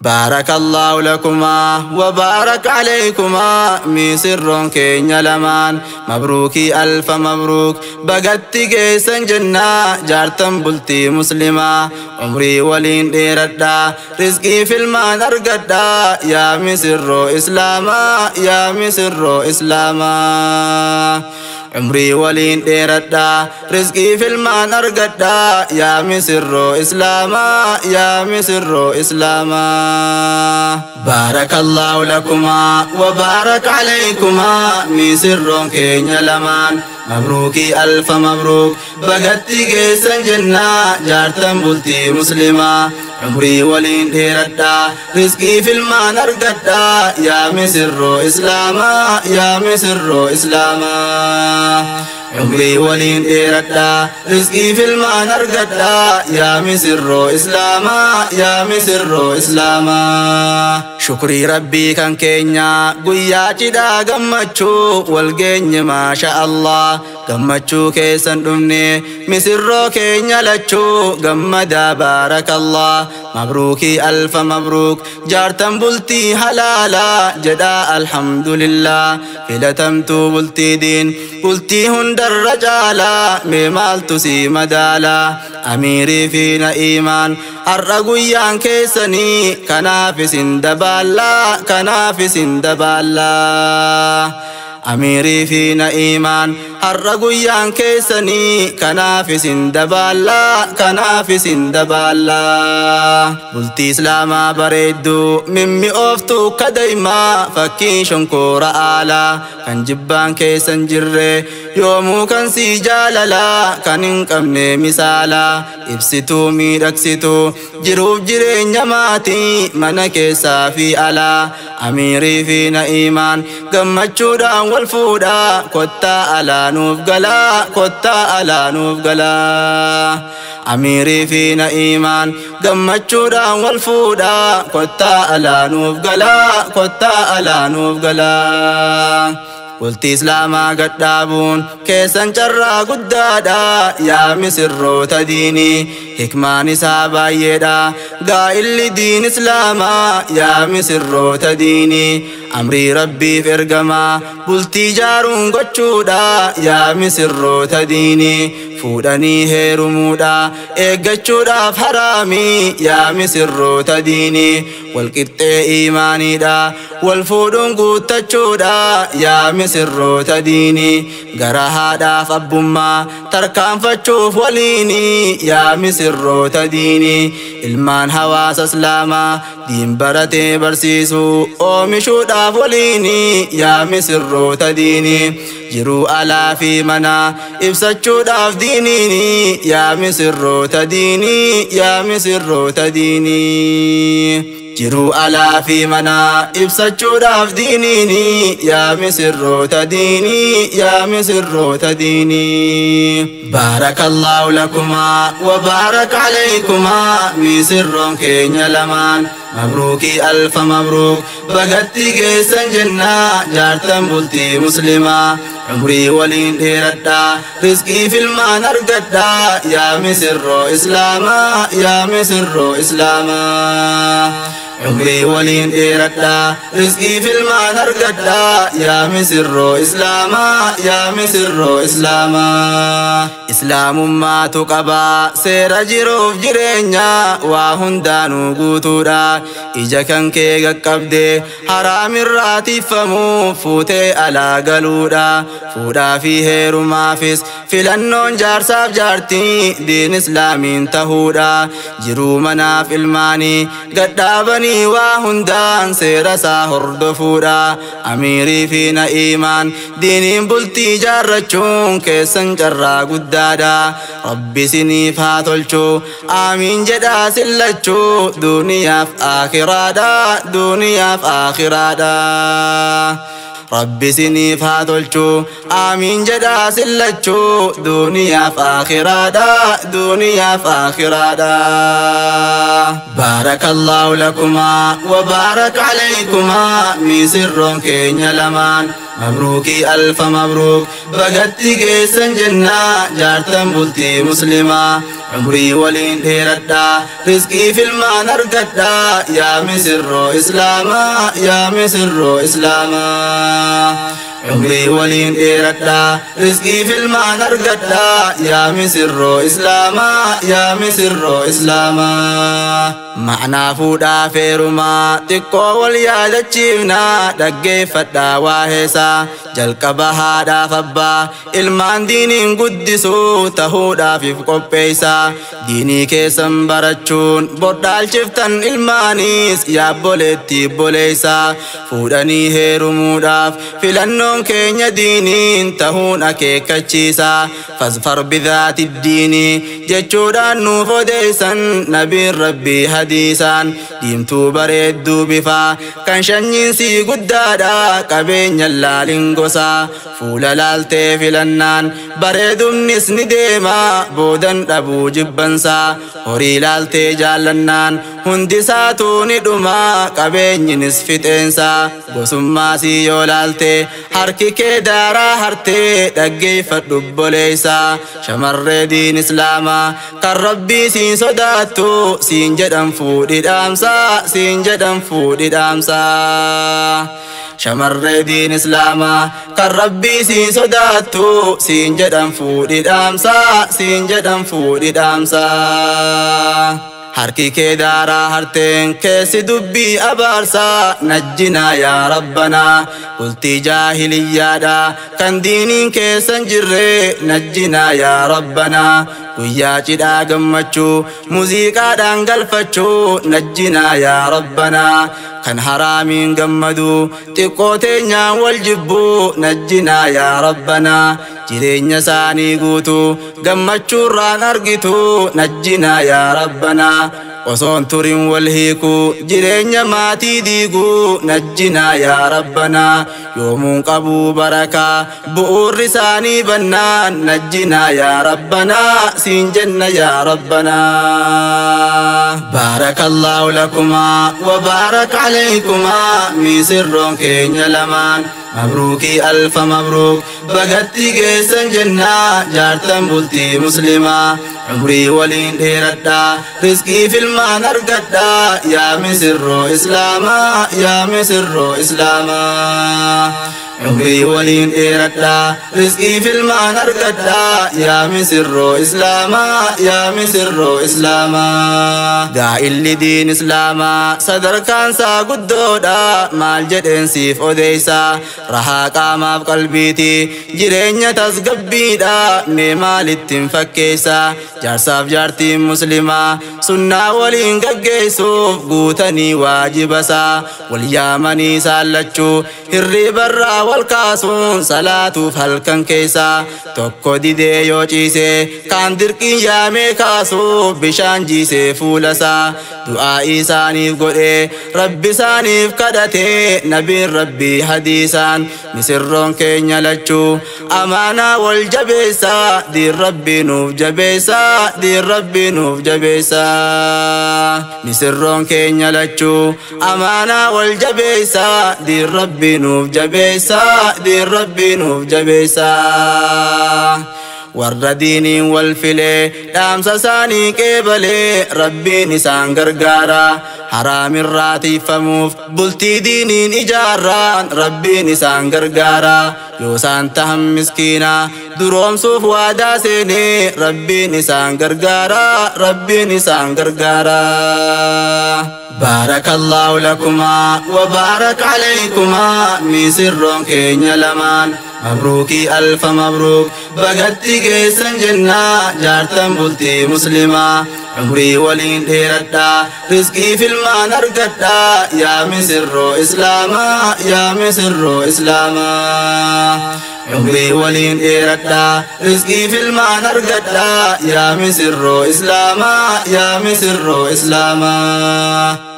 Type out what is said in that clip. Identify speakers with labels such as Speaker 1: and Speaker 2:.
Speaker 1: بارك الله لكما وبارك عليكما مسرون كينيا لمان مبروكي ألف مبروك بغتي كيسن جنة جارتن بلتي مسلمة عمري ولين ديردا رزقي في المان أرقدا يا مسرو إسلاما يا مسرو إسلاما عمري ولين ديردا رزقي في المان أرقدا يا مسرو إسلاما يا مسرو إسلاما بارك الله لكما وبارك عليكما مسرو كينيا لمان مبروكي ألف مبروك بغتي كيسن جنة جارتن بلتي مسلمة عمري ولين ديردا رزقي في المان أرقدا يا مسرو إسلاما يا مسرو إسلاما عمري ولين ديردا رزقي في المان أرقدا يا مسرو إسلاما يا مسرو إسلاما شكري ربي كان كينيا قويا جدا قمتشو والجيني ما شاء الله قمتشو كيسن دمني مسرو كينيا لتشو قمدا بارك الله مبروكي ألف مبروك جارتن بلتي حلالا جدا الحمد لله فلتمتو بلتي دين بلتي هند الرجالا ممالتو سي مدالا أميري فينا إيمان الرقيان كيسني كنافس دبالا كنافس دبالا أميري فينا إيمان الرقيان كيسني كنافس دبالا كنافس دبالا بلتي إسلاما بريدو ممي أوفتو كدايما فكين شنكورا آلا كان جبان كيسن جري يومو كان سيجالالا كان انقمني مثالا إبسيتو ميدكسيتو جروف جرين جماتي منكيسا في ألا أميري فينا إيمان قمتشودا والفودا كتا ألا نوف قلا كتا ألا نوف قلا أميري فينا إيمان قمتشودا والفودا كتا ألا نوف قلا كتا ألا نوف قلا قلت إسلاما قد دابون كيسن جرى قدادا يا مسرو تديني حكمان سابا يدا قائل دين إسلاما يا مسرو تديني أمري ربي فرقما بلتي جارون قچودا يا مسرو تديني فودني هيرمودا إيقچودا فحرامي يا مسرو تديني والقطع إيماني دا والفودون قوتچودا يا مسرو تديني غرها دا فبما تركان فتشوف وليني يا مسرو تديني المان حواس اسلاما دين برتي برسيسو اومشو دا فوليني يا مسرو تديني جرو ألا في منا إبسچو داف دينيني يا مسرو تديني يا مسرو تديني جرو ألا في منا إبسچو داف دينيني يا مسرو تديني يا مسرو تديني بارك الله لكما وبارك عليكما مسرون كينيا لمان مبروكي ألف مبروك بغتي كيسن جنة جارتن بلتي مسلمة عمري ولين ديردا رزقي في المان أرقدا يا مسرو إسلاما يا مسرو إسلاما عمري ولين ديردا رزقي في المان أرقدا يا مسرو إسلاما يا مسرو إسلاما إسلام ما تقبا سير جروف جرينيا وهندانو قوتودا إجا كان كي قبدي حرام الراتي فمو فوتي على قلودا فودا فيه رمافس فلنون جار ساف جارتي دين إسلامين تهودا جرو مناف الماني قدابني وهندان سير ساهر دفودا أميري فينا إيمان دينين بلتي جارچون كيسن جرا قدادا ربي سني فاتلچو آمين جدا سلچو دنيا في آخرادا دنيا في آخرادا ربي سني فاتلچو آمين جدا سلچو دنيا في آخرادا دنيا في آخرادا بارك الله لكما وبارك عليكما مسرون كينيا لمان مبروكي ألف مبروك بغتي كيسن جنة جارتن بلتي مسلمة Umrii waliin dheeradhaa, rizqii filmaan argadhaa, yaa misirroo Islaamaa, yaa misirroo Islaamaa. Umrii waliin dheeradhaa, rizqii filmaan argadhaa, yaa misirroo Islaamaa, yaa misirroo Islaamaa. Ma'naa fuudhaa feerumaa xiqqoo wal yaadachiifnaa, dhaggeeffadhaa waa heesaa. Jalqaba haadhaaf abbaa ilmaan diiniin guddisuu tahuudhaafif qopheessaa. Diinii keessan barachuun bodhaalchiftan ilmaaniis yaabboleetti boleessaa. Fuudhanii heerumuudhaaf filannoon keenya diiniin tahuun akeekkachiisaa. Fasfar bidhaati diinii jechuudhaan nuuf odeessan nabiin rabbii hadiisaan. Diimtuu bareedduu bifaa kan shanyiin sii guddaadha, qabeenya laalin gosaa. Fuula laaltee filannaan bareedumnis ni deema, boodan dhabuu jibbansaa. Horii laaltee jaallannaan hundisaatu ni dhuma, qabeenyinis fixeensaa. Gosummaa sii yoo laaltee harki kee daaraa hartee, dhaggeeffadhu obboleessaa. Shamarree diin Islaamaa kan rabbii siin sodaattu, siin jedhan fuudhi dhaamsaa, siin jedhan fuudhi dhaamsaa. Shamarree diin Islaamaa kan rabbii siin sodaattu, siin jedhan fuudhi dhaamsaa, siin jedhan fuudhi dhaamsaa. Harki kee daaraa harteen keessi dubbii abaarsaa, najjinaa yaa rabbanaa. Bultii jaahiliyyaadha kan diiniin keessan jirre, najjinaa yaa rabbanaa. Guyyaa cidhaa gammachuu muuziqaadhaan galfachuu, najjinaa yaa rabbanaa. Kan haraamiin gammadu xiqqoo teenyaan wal jibbuu, najjinaa yaa rabbanaa. Jireenya isaanii guutuu gammachuurraan argitu, najjinaa yaa rabbanaa. Osoon turin wal hiikuu jireenya maatii diiguu, najjinaa yaa rabbanaa. Yoomuun qabuu barakaa bu'uurri isaanii bannaan, najjinaa yaa rabbanaa, siin jenna yaa rabbanaa. Baarakallaahu lakumaa wa baarak alaykumaa, misirroon keenya lamaan. Mabruukii alfa mabruuk bagatti geessan jennaa, jaartan bultii muslimaa. Umrii waliin dheeradhaa, rizqii filmaan argadhaa, yaa misirroo Islaamaa, yaa misirroo Islaamaa. Umrii waliin dheeradhaa, rizqii filmaan argadhaa, yaa misirroo Islaamaa, yaa misirroo Islaamaa. Gaa'illi diin Islaamaa sadarkaan isaa guddoodha, maal jedheen siif odeessaa. Rahaa qaamaaf qalbiiti jireenya tasgabbiidha, mee maalittiin fakkeessaa. Jaarsaaf jaartiin muslimaa sunnaa waliin gaggeessuuf guutanii waajibasaa. Wal yaamanii saallachuu hirribarraa wal kaasuun salaatuuf halkan keessaa. Tokko didee yoo ciisee kaan dirqiin yaamee kaasuuf bishaan jiisee fuulasaa. Du'aa isaaniif godhee rabbi isaaniif kadhatee nabiin rabbii hadiisaan. Misirroon keenya lachuu amaanaa wal jabeessaa, diin rabbii nuuf jabeessaa, diin rabbii nuuf jabeessaa. Misirroon keenya lachuu amaanaa wal jabeessaa, diin rabbii nuuf jabeessaa, diin rabbii nuuf jabeessaa. Warra diiniin wal filee dhaamsa isaanii qeebalee rabbiin isaan gargaara. Haraamirraa tiifamuuf bultii diiniin ijaarraan rabbiin isaan gargaara. Yoo isaan tahan miskiinaa duroomsuuf waadaa seenee rabbiin isaan gargaara, rabbiin isaan gargaara. Baarakallaahu lakumaa wa baarak alaykumaa, misirroon keenya lamaan. Mabruukii alfa mabruuk bagatti geessan jennaa, jaartan bultii muslimaa. Umrii waliin dheeradhaa, rizqii filmaan argadhaa, yaa misirroo Islaamaa, yaa misirroo Islaamaa. Umrii waliin dheeradhaa, rizqii filmaan argadhaa, yaa misirroo Islaamaa, yaa misirroo Islaamaa.